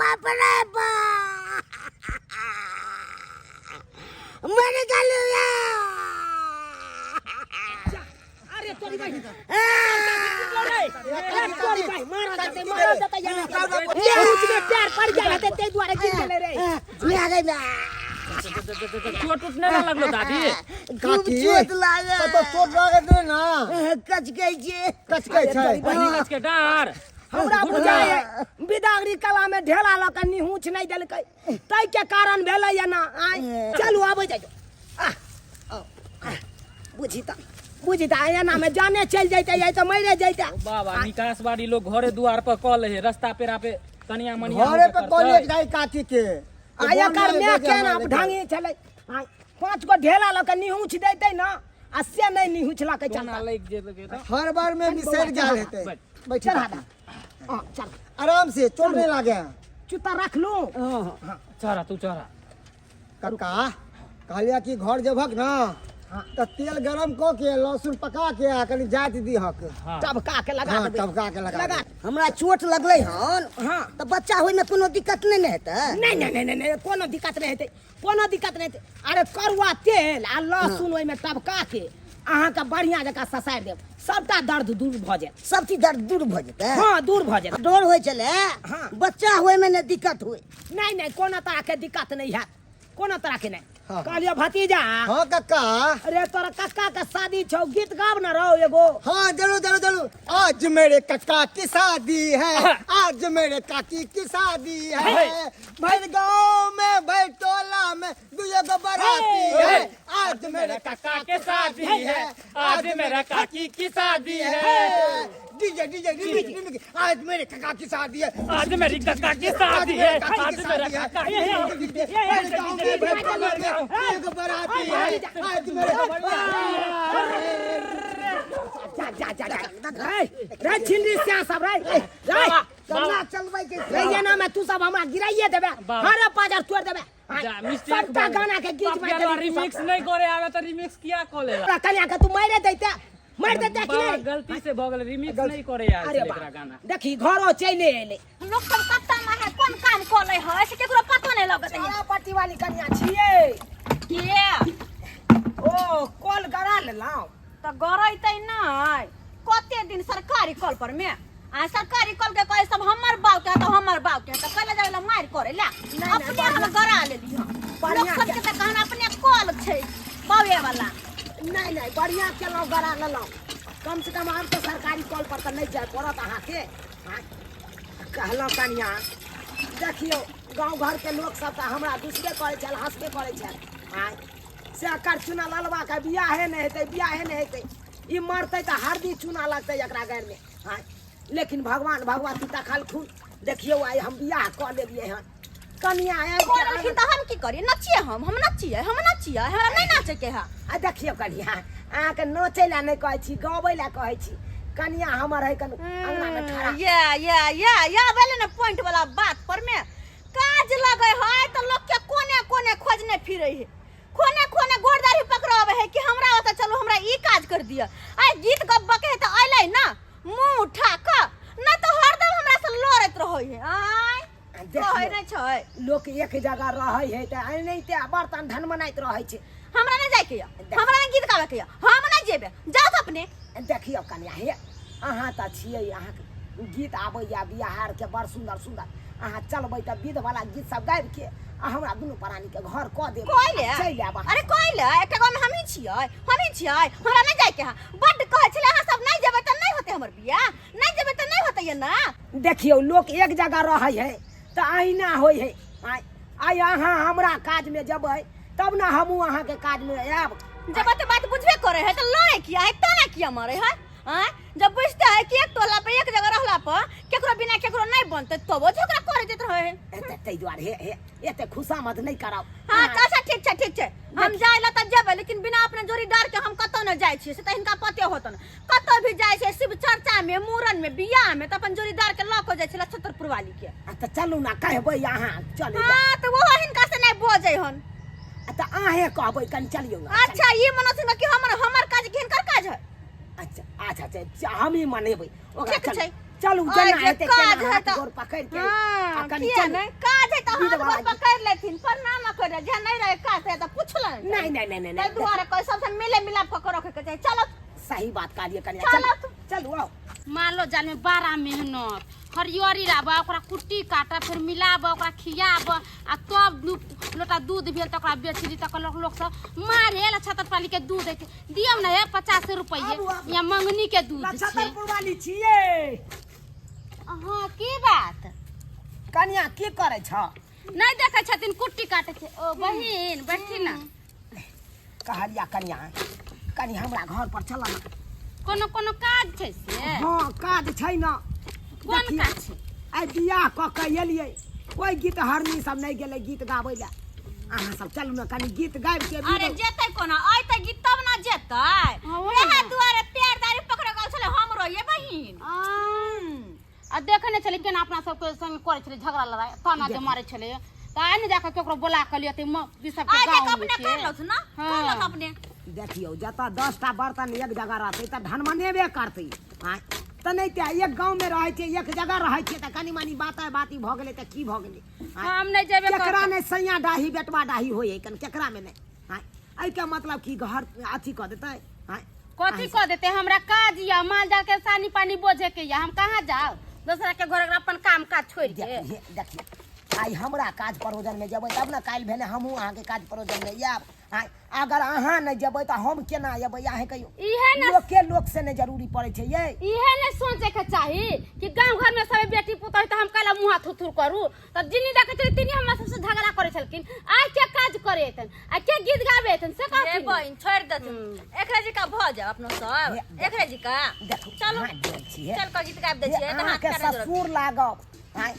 बाप रे बाप, मर गेलू रे। अरे तोरी बहिन, अरे तोरी बहिन, मारा जेतै, मारा जेतै यहाँ। बीच में पैर पड़ गेल हेतै, ताहि दुआरे गिर गेलै रे। लए गे बा। चोट उट नहि ने लगलो दादी? खूब काकी, चोट लागल। कतौ चोट लागत नहि ने? कचकै छै। कचकै छै? बहिनी के डार हमरा बुझाइ बिदागरी कला में ढेला लऽ कऽ निहुँच नहि देलकै, ताहि के कारण भेलै एना। आँय, चलू, आबै जाइ। बुझी तऽ, बुझी तऽ, एना में जाने चलि जैते, तऽ मरे जैते। बाबा, निकास बाड़ी लोग घरे दुआर पर कऽ ले है, रस्ता पेरा पे कनिया मनिया घरे पे कॉलेज जाई काकी के। आ एकर माय केना ढंगी छलै। आँय, 5 गो ढेला लऽ कऽ निहुँच दैतै ने, आ से नहि निहुँचलकै। टोना चलता लागि जेतै तऽ। हर बार में बिसरि गेल हेतै। बैठ। चढ़ा दे, हँ चल। आराम से, चोट नहीं लागे। चुता रख लूं। चढ़ा, तू चढ़ा। कक्का, कहलिया कि घर जेबहक ना तऽ तेल गरम कऽ के लहसुन पका के आ कनि जाति दिहक। हाँ। टबका के लगा हाँ, देबै। टबका के लगा लगा देबै। हमरा चोट लगलै हन। हाँ। तऽ बच्चा होइमे कोनो दिक्कत नहि ने हेतै? नहीं नहीं नहीं नहीं नहीं, कोनो दिक्कत नहीं हेतै, कोनो दिक्कत नहीं हेतै। अरे करुआ तेल आ लहसुन ओहिमे टबका के अहाँके बढ़िया जकाँ ससारि देब, सबटा दर्द दूर भऽ जायत। सब चीज दर्द दूर भऽ जेतै? हाँ, दूर भऽ जायत। डर होइ छलै। हाँ। बच्चा होइमे ने दिक्कत होइ। नहीं नहीं, कोनो तरह के दिक्कत नहीं हैत, कोनो तरह के नहीं। हाँ। कहलियो भतीजा। हाँ कक्का। अरे तोरा कक्का के शादी छौ, गीत गाब ना रहो एगो। हाँ जरूर जरूर जरूर। आज मेरे कक्का की शादी है, आज मेरे काकी की शादी है, भर गांव में भर टोला में दुए गो बराती है, आज मेरे कक्का के शादी है, आज मेरा काकी की शादी है। डीजे डीजे रिमिक रिमिक, आज मेरे काका की शादी है, आज मेरी काका की शादी है, आज मेरा काका की शादी है। भर गांव में भर टोला में दुए गो बराती है, आज मेरे जा जा जा जा रे रे छिंदी सिया सब रे रे। केना चलबै के? रे ये ना में तू सब हमरा गिराइए देबे, बाबा। हरे बाजार तोड़ देबे। जा, मिस्टेक सबटा गाना के गीत बाप यार, रिमिक्स नहीं करे आवे तो रिमिक्स किया कऽ लेला? तोरा कन्या के तू मारे देते, मार देते कि बाबा, नहीं? गलती से भऽ गेल, रिमिक्स नहीं करे आवे अरे छलै बा एकरा गाना। देखी घरो चले एले। लोक सब कत्ता में है, कोन काम कऽ लै है से केकरो पतो नहीं लगत है। पट्टी वाली कन्या छियै। के? ओ कॉल गरा लेलहुँ। तऽ गरैतै नहि, कते दिन सरकारी कल पर में आ सरकारी कल के कहे सब हमर बाप के है, तऽ हमर बाप के है, तऽ कैला जाय ला मारि करे ला? नहीं, अपने हम गरा लेली हँ। बढ़िया। लोक सबके तऽ कहन अपने कल छै बावे वाला। नहीं नहीं, बढ़िया केलहुँ गरा लेलहुँ, कम से कम आब तऽ सरकारी कल पर तऽ नहि जाय पड़त अहाँके। हाँ, कहलहुँ कनिया, देखियौ गाँव घरके लोक सब तऽ हमरा दुसबे करै छल, हँसबे करै छल। आँय से एकर चूना ललबाके बियाहे नहि हेतै, बियाहे नहि हेतै, ई मरतै तऽ हरदी चूना लगतै एकरा गाड़िमे। आँय लेकिन भगवान भगवती तखलखुन, देखियौ आइ हम बियाह कऽ लेलियै हन। कनिया आबि कऽ के लेलखिन तऽ हम की करियै? नचियै हम? हम नचियै? हम नचियै? हमरा नहि नाचैके है। आ देखियौ कनिया, अहाँके नोचै लए नहि कहै छी, गबै लए कहै छी। कनिया हमर है कन अंगना मे ठाड़ा। या या या या भेलै ने पॉइंट वाला बात पर में। काज लगै है तऽ लोक के कोने कोने खोजने फिरै है, कोने कोने गोड़ दाढ़ी पकड़ाबै है कि हमरा ओतऽ चलू, हमरा ई काज कर दिअ। आइ गीत गबके है तऽ अयलै ना मुँह उठा कऽ, नहि तऽ हरदम हमरा से लड़ैत रहै है। आँय कहै नहि छै। लोक एक जगह रहै है तऽ एनाहिते बर्तन ढनमनाइत रहै छै। हमरा नहि जाइके यऽ, हमरा नहि गीत गाबैके यऽ, हम नहि जेबै, जाउ तऽ अपने। देखियौ कनिया, हे अहाँ तऽ छियै, अहाँके गीत आबैया बिहारके बड़ सुन्दर सुन्दर, अहाँ चलबै तऽ विध वाला गीत सब गाबिके आ हमरा दुनू प्राणीके घर कऽ देब। कोइले चलि आयब अहाँ। अरे कोइले एकटा गाँवमे हमही छियै, हमही छियै, हमरा नहि जाइके है। बड्ड कहै छलै अहाँ सब नहि जेबै तऽ नहि होतै हमर बियाह, नहि जेबै तऽ नहि होतै ये ना। देखियौ लोक एक जगह रहै है तऽ अहिना होइ है। आइ आइ अहाँ हमरा काजमे जेबै तब ने हमहूँ अहाँके काजमे आयब। जब तऽ बात बुझबे करे है तऽ लड़े किया है, ताना किया मारे है? आँय जब बुझते है कि एक टोला पे एक जगह रहला पर केकरो बिना केकरो नहीं बनते तबो झगड़ा करे देत रहे है। एते ताहि दुआरे हे हे एते खुशामद नहि कराउ। हाँ अच्छा ठीक छै, ठीक छै, हम जाय ला तऽ जेबै, लेकिन बिना अपने जोड़ीदार के हम कतौ नहि जाइ छियै, से तऽ हिनका पते होतन। कतौ भी जाइ छै शिव चर्चा में, मूड़न में, बियाह में, तऽ अपन जोड़ीदार के लऽ कऽ जाइ छै छतरपुर वाली के। आ तऽ चलू ना, कहबै अहाँ चलै लए। हाँ तऽ ओहो हिनका से नहि बजै हन। आ तऽ अहें कहबै कनि चलियौ ना। अच्छा ई मनोसिंह कि हमर हमर काज कि हिनकर काज है? अच्छा अच्छा अच्छा, हमही मनेबै ओकरा। ठीक चलू छै। चलू, ओए जेना जे हेतै काज तेना है हाथ तऽ- गोड़ पकड़ि के आ हाँ, कनि किया चलू। नहि काज है तऽ विध हाथ गोड़ वाला गीत। पकड़ि लेथिन, प्रणाम करे, जे नहि रहे काज तऽ पुछलनि। नहीं नहीं नहीं नहीं ताहि नहीं, दुआरे कहै सबसँ मिले मिलाप कऽ के रखै के चाही। चलो सही बात कहलियै कनिया। चलो। चलू चलू आउ। मालो जाल में बड़ा मेहनत, हरियरी लाबऽ, ओकरा कुट्टी काटऽ, फेर मिलाबऽ, ओकरा खियाबऽ आ तब दू लोटा दूध भेल तऽ ओकरा बेचली। तऽ कहलक लोक सब मारे ला छतर पाली के दूध है, दियौ ने हे 50 रुपैए। आबू, आबू। या मंगनी के दूध छै। छतरपुर वाली छियै? हाँ की बात? कनिया की करै छ? नहि देखै छथिन, कुट्टी काटै छै। ओ बहिन बैठी ना। कहलिया कनिया, कनि हमरा घर पर चल ना। कोनो कोनो काज छै से? हाँ काज छै ना। कोन देखियौ, काज छै? आइ बियाह कऽ के एलियै, कोइ गीत हरनी सब नहि गेलै गीत गाबै लए, अहाँ सब चलू ने कनि गीत गाबि के। अरे जेतै कोना, अयतै गीत तब ना जेतै। हाँ, वही इएह ना। दुआरे पैर दाढ़ी पकड़े गेल छलै हमरो ये बहिन। आ देखे नहि छलै केना अपना सबके संग करै छलै झगड़ा लड़ाइ, ताना जे मारै छलै, तऽ आइ ने जाकऽ केकरो बोला कऽ लिअ ई सबके आइ गाँव देख अपने मे कर लौथ ना, हाँ। कर लौथ अपने। देखियौ, जतऽ 10टा बर्तन एक जगह रहतै तऽ ढनमनेबे करतै। आँय, तऽ नहि तऽ एक गाँवमे रहै छियै, एक जगह रहै छियै, तऽ कनि मनि बात बाती भऽ गेलै तऽ की भऽ गेलै? आँय, हम नहि जेबे। केकरा नहि सैया डाही बेटवा डाही होइ है कन, केकरामे नहि? आँय, एहिके मतलब की घर अथी कऽ देतै? आँय, कथी कऽ देते? हमरा काज यऽ, माल जाल के सानी पानी बोझे के यऽ, हम कहाँ जाउ दोसरा के घर अपन काम काज छोड़ के? देखिए देखिए, आइ हमरा काज परोजनमे जेबै तब ने काल्हि भेने हमहूँ अहाँके काज परोजनमे आयब। आँय, अगर अहाँ नहि जेबै तऽ हम केना अयबै, अहाँ कहियौ? इहे ने लोके लोक से नहि जरूरी पड़ै छै यै। इहे ने सोचे के चाही कि गांव घर में सब बेटी पुतोह तऽ हम काला मुँह थुथुर करू। तब जिन्नी देखै छलै तिन्नी हमरा सबसे झगड़ा करै छलखिन। आइ के काज करे एतन आ के गीत गाबे एतन से हे कहथिन। बहिन, छोड़ि देथिन, एकरे जिका भऽ जाउ अपनो सब, एकरे जिका। देखू, चलू। अहाँ गेल छियै। चल कऽ गीत गाबि दै हे, छियै तऽ हाथ अहाँके पैर नहि जोड़ब। ससुर लागब। आँय,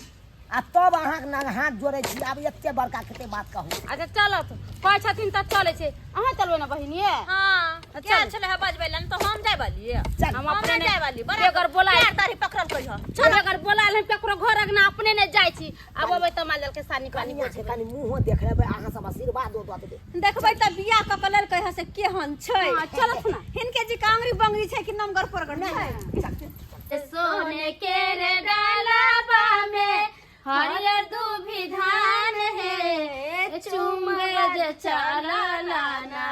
आ तब अहाँके नाग हाथ जोड़ै छी। आब एते बड़का कते बात कहू? अच्छा चलत, कहै छथिन तऽ चलै छै। अहाँ चलबै ने बहिनिये? हाँ, चलू। गेल छलै हे बजबै लए, तऽ हम जाय वाली। चल। हम हम अपने नहि जाय वाली। बड़ा बेगर बोलाय पैर दाढ़ी पकड़ल कहियो। चल, अगर बोलायल हम केकरो घर अंगना अपने नहि जाइ छी। आब अबै तऽ माल जाल के सानी पानी कनिया के कनि मुँहो देख लेबै, अहाँ सब आशीर्वाद दऽ देबै। देखबै तऽ बियाह कऽ के लेलकै हँ से केहन छै। हाँ, चलत ना। हिनके जी कांगरी बंगरी छै कि नमगर परगर छै? सोने के रे डालाबा में हरियर दूभी धान है, चुम्बज चला लाना,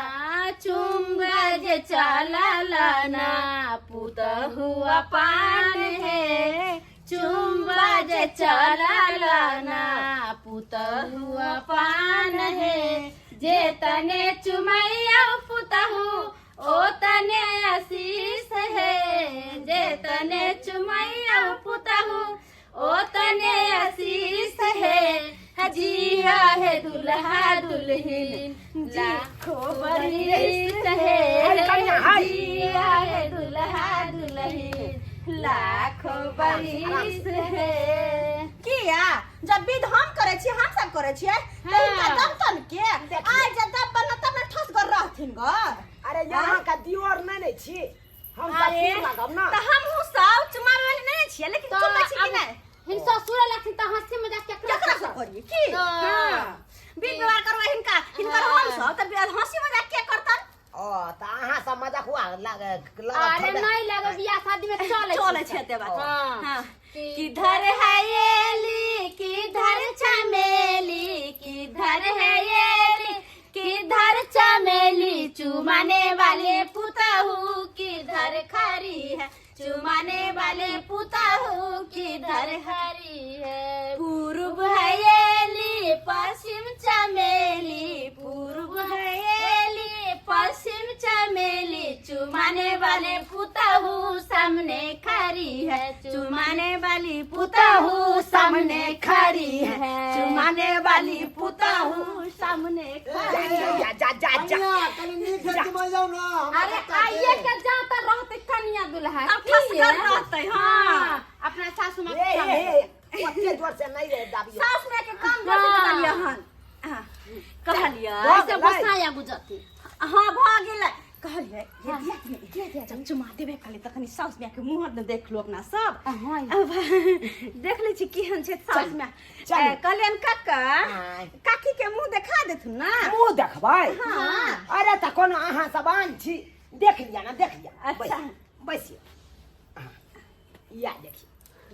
चुम्बज चला लाना, पुतहुआ पान है, चुम्बज चला लाना, पुतहुआ पान है, जे तने चुमैया पुतहु ओ तने आशीष है, जे तने चुमैया पुतहु ओ तने आशीष है, जिया है दुल्हा दुल्हिन लाखों बरिस है, जिया है दुल्हा दुल्हिन लाखों बरिस है। किया जब विध हम करै छियै, हम सब करै छियै, तऽ हिनका दमतन के आइ जब दब बनल तब ने ठसगर रहथिन ग। अरे, यहाँ का दियोर नहि ने छी हम, अरे, ससुर लागब ना। तऽ हमहूँ सब चुमाबै वाली नहि ने छियै, लेकिन तऽ चुमै छी कि आब नहि? हिन ससुर लगथिन तऽ हंसी मजाक केकरा केकरा से करियै की? हाँ, विध व्यवहार करबै हिनका, हिनकर हम सब, तऽ हंसी मजाक के करतन? ओ तऽ अहाँ सब मजाक हुआ लागत अरे थोड़बे। नहीं लगे, बियाह शादी में चले। चलै छै एते बात। हाँ। हाँ। किधर है एली किधर चमेली, किधर है एली किधर चमेली, चुमाने वाले पुतहू किधर खरी है, चुमाने वाले पुतहू किधर हरी है, पूर्व है एली पश्चिम चमेली, पूर्व है एली पश्चिम चमेली, चुमाने वाले पुतहू सामने खरी है, चुमाने वाली पुतहू सामने खरी है, चुमाने वाली पुतहू सामने खरी है। जा जा जा जा। कनिया, कनि नीक से चुमा जाउ ना हमरा। अरे, कक्का के। आइए के जाता रहते कनिया दुल्हा तब की ठसगर ये? रहतै। हाँ, अपना सासू माँ हे के हे हे, ओते जोर से नहीं रे दाबियो। सास माय के काम जोर से कहलियै हन। हाँ, कहलियै ऐसे बसाया गुजरती। हाँ, भऽ गेलै। कहलियै ये दिया कि नहि, दिया दिया, जब चुमा देबे कहलियै तऽ कनि साउस माय के मुँह ने देख लू अपना सब। हाँ। अब देख लै छी केहन छै साउस माय। चलू। कहलियनि कक्का, आँय। काकी के मुँह देखा देथुन ना। मुँह देखबै? हाँ। अरे, तऽ कोनो अहाँ सब आन छी, देख लिअ ना, देख लिअ। अच्छा। बैसियौ। हाँ, या देखियौ।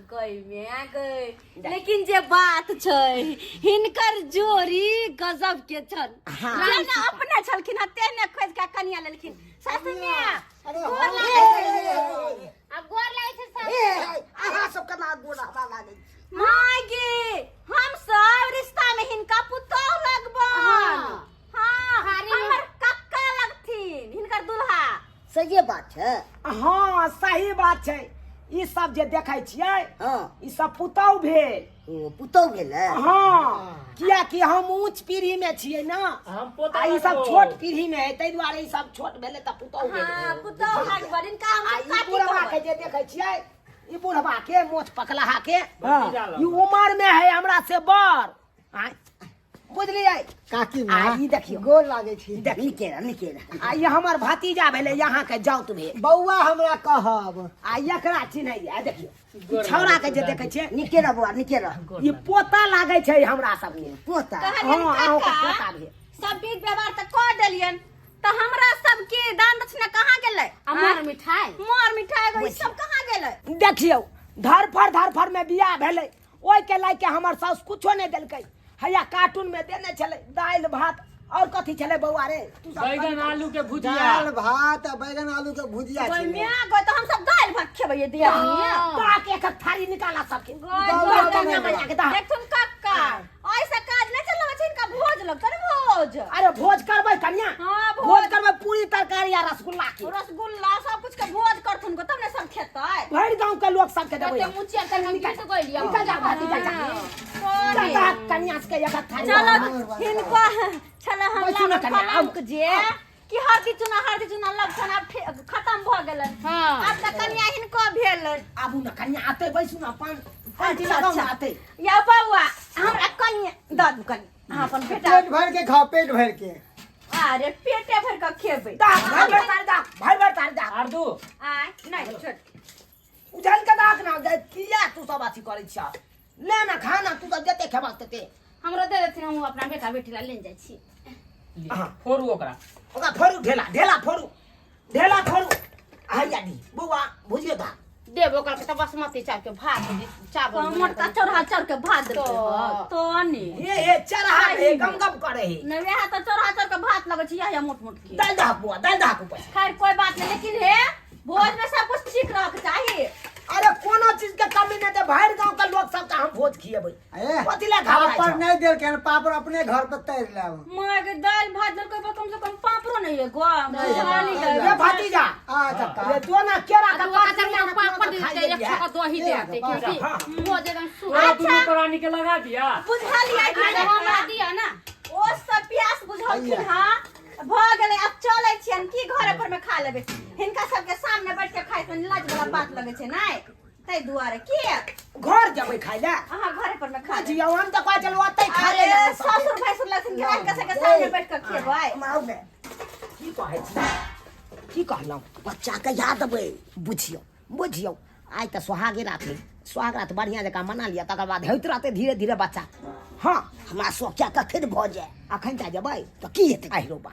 गई में गई, लेकिन जे बात छै हिनकर जोड़ी गजब के छल। हाँ। जेना अपने छलखिन हँ तेहने खोजि कऽ कनिया लेलखिन सासु माय। अरे, गोर हम- लागै छै। अब गोर लागै छै सासु। ए, अहाँ सब केना गोर हमरा लागै छी? माय गे, हम सब रिश्ता में हिनका पुतोह लगबन। हाँ। हाँ, थारी में- हमर कक्का लगथिन हिनकर दुल्हा। सहिए बात छै। हाँ, सही बात छै। ई सब जे देखै छियै, हाँ। ई सब पुतहु भेल। ओ पुतहु भेलै? हाँ, कियाकि हम ऊंच पीढ़ी में छियै ना, हम पोता आ ई सब लगबो। छोट पीढ़ी में है, ताहि दुआरे ई सब छोट भेलै तऽ पुतहु भेलै। हाँ, पुतोह लगबन हिनका हम। आ ई काकी बुढ़वा कहबै। के जे देखै छियै, ई बुढ़वा के मोछ पकलाहा के, भतीजा ई लगबो। उमर में है हमरा से बड़। आँय, बुझलियै? काकी आ माँ, ई देखियौ। गोर लागै छी। देख। नीके रह, नीके रह। आ ई हमर भतीजा भेलै, यहाँ के जाउत भेल। बौआ हमरा कहब। आ एकरा चिन्हैया? देखियौ, ई छौड़ा के जे देखै छियै, नीके रह बौआ, नीके रह। ई पोता लागै छै हमरा सबके। पोता? कहलियनि हाँ, अहूँके कक्का, पोता भेल। सब विध व्यवहार तऽ कऽ देलियनि। तऽ हमरा सबके दान दक्षिणा कहाँ गेलै? आ मर मिठाई, मर मिठाई गो, ई सब कहाँ गेलै? देखियौ, धरफड़ धरफड़ में बियाह भेलै, ओहिके लए के हमर साउस कुछो नहि देलकै। हैया कार्टून में देने छलै दालि भात और कथी छलै बौआ रे? तू सब बैगन आलू के भुजिया। दाल भात आ बैगन आलू के भुजिया गई छलै। माय गई, तऽ हम सब दालि भात खेबै ये दियादनी। ताक एक एक थारी निकाला सबके। गई, कन्या मैया के दा। देखथुन कक्का, ऐसा काज नहीं चलबै छै, हिनका भोज लगतै ने भोज। अरे भोज करबै कन्या। हाँ, भोज। भोज करबै पूरी तरकारी आ रसगुल्ला के। रसगुल्ला सब कुछ के भोज करथुन गो, तब ने सब खेतै। भरि गांव के लोग सबके देबै। कते मुचिया तक हम गीत गइलियै। निकल जा भाती, जा जा जा जा, कन्या सबके एक एक थारी। चलो, हिनको छल हम बैसू ने लागल कन्या, आउ। कलंक जे कि हरदी चूना, हरदी चूना लगछन, आब खत्म भऽ गेलन। हाँ। आब तऽ कन्या हिनको भेलन। आबू ने कन्या, आते बैसू ने, पान पान लगाउ ने आते। या बौआ, हमरा कन्या दऽ दू, कन्या अहाँ अपन बेटा। पेट भर के खाओ, पेट भर के। अरे पेटे भर के खेबै। दा भरि भरि तारी, दा भरि भरि तारी दा। आर दू। आय नहि, छोड़। उझल के दाख ना गए, किया तू सब अथी करै छ? ले ना, खा ना, तू सब जते खेबा तते। हमरो दे देथिन, हम अपना बेटा बेटी ला लेने जाइ छी। हाँ। फोड़ू ओकरा। ओकरा फोड़ू, ढेला ढेला फोड़ू, ढेला फोड़ू। हैया दी बौआ, भुजियो दा। देब ओकर के तऽ बासमती चावल के भात दी, चावल। मोटका चौरहा चाउर के भात देलकै तो। तो ने हे हे, चढ़ा हे, गम गम करे हे। नहि, वएह तऽ चौरहा चाउर के भात लगै छै, इएह मोट मोट के। दाल दहक बौआ, दाल दहक ऊपर। खैर कोई बात नहीं, लेकिन हे भोज में सब कुछ ठीक रह के चाहिए। अरे कोनो चीज के कमी नहीं दे, भरि गांव के लोग सबके हम भोज खिएबै। ए, कथी लए घबराइ पापड़ छौ? नहीं देलकै हन, पापड़ अपने घर पर तैर लाब। माय के दालि भात देलकै पर कम से कम पापड़ो नहीं है गो। खाली रे भतीजा। आ काका। रे तो ना केरा के आ पात दूगो ना पापड़ खाइ देतै, एक लेलियै। छक्का दही देतै, क्योंकि हाँ। भोज एकदम सुख। तोरा दुनू प्राणी के लगा दिया। बुझलियै कि आ हमरा दिया ना। ओ सब प्यास बुझलखिन। हाँ, भऽ गेलै, आब चलै छियनि की घरे पर में खा लेबै। हिनका सबके सामने बैठ के खाइ में लाज वाला बात लगै छै नहि, ताहि दुआरे की घर जेबै खाइ लए? अहाँ घरे पर में खा लेबै। बुझियौ, हम तऽ कहै छलहुँ ओतै खा अरे ले। ससुर भैंसुर लगथिन कि हिनका सबके सामने बैठ के खेबै? माउ ने की कहै छी, की कहलहुँ? बच्चाके याद अबै। बुझियौ बुझियौ, आइ तऽ सोहागे रात है, सोहाग रात बढ़िआँ जकाँ मना लिअ, तकर बाद होइत रहतै धीरे धीरे बच्चा। हँ, हमरा सोचा कखन भऽ जाय? अखन टा जेबै तऽ की हेतै? आहिरो बा,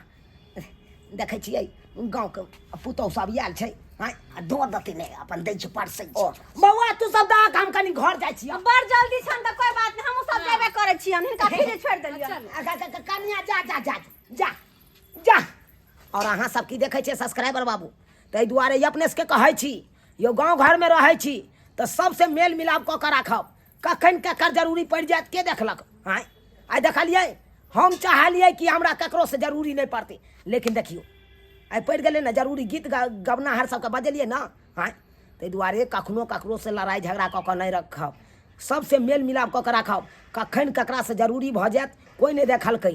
देखै छियै गाँवके पुतहु सब आयल छै। आँय, आ दऽ देतै नहि, अपन दै छै, परसै ओ छै। बौआ, तू सब दहक, हम कनि घर जाइ छियै। बड़ जल्दी छनि तऽ कोई बात नहीं, हमहूँ सब जेबे करै छियनि, हिनका फिरे छोड़ि देलियनि। कनिया, जा जा जा जा जा। और अहाँ सब की देखै छियै सब्सक्राइबर बाबू? ताहि दुआरे अपने सबके कहै छी यौ, गाँव घरमे रहै छी तऽ सबसे मेल मिलाप कऽ कऽ राखब। कखन ककर जरूरी पड़ि जायत के देखलक? आँय, आइ देखलियै, हम चाहलियै कि हमरा ककरोसँ जरूरी नहि पड़तै, लेकिन देखियौ आइ पड़ि गेलै ने जरूरी। गीत गबनाहर सबके बजेलियै ने। आँय, ताहि दुआरे कखनो ककरोसँ लड़ाइ झगड़ा कऽ कऽ नहि रखब, सबसे मेल मिलाप कऽ कऽ राखब। कखन ककरासँ जरूरी भऽ जायत कोइ नहि देखलकै।